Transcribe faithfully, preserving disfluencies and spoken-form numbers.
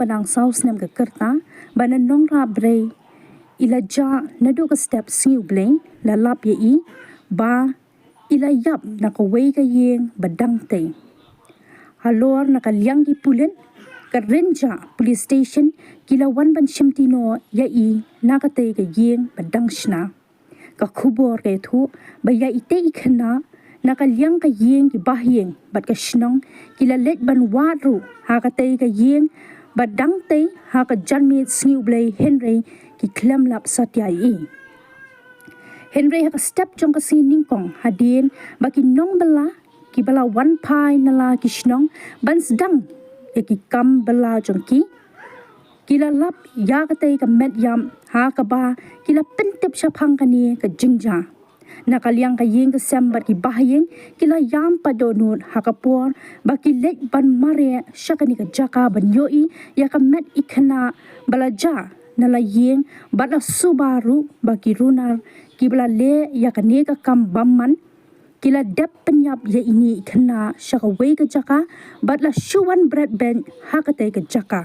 Nang saw snem ka kyrta ba na Nongrah Brei i la jah naduh ka step Sngi U Blei, la lap ïa i ba i la ïap na kawei ka ïing ba dang tei. Halor na ka liang ki pulit, ka Rynjah Police Station ki la wan ban shimti noh ïa i na katei ka ïing ba dang shna. Ka khubor ka ïathuh ba ïa itei i khynnah, na ka liang ka ïing ki bahaïing bad ka shnong ki la leit ban wad ruh ha katei ka ïing ba dang tei ha ka janmiet Sngi U Blei, hynrei ki khlem lap satia ïa i. Hynrei ha ka step jong ka sngi nyngkong, hadien ba ki nongbylla kiba la wan phai na la ki shnong ban sdang ïa ki kam bylla jong ki, ki la lap ïa katei ka met ïap ha kaba ki la pyntip shaphang kane ka jingjia. Na ka liang ka ïing ka sem bad ki bahaïing ki la ïam pat dohnud ha ka por ba ki leit ban mareh sha kane ka jaka ban ïohi ïa ka met i khynnah ba la jah na la ïing bad la suba ruh ba ki runar kiba la leh ïa kane ka kam bymman ki la dep pynïap ïa ine i khynnah sha kawei ka jaka bad la shu wan bret beit ha katei ka jaka.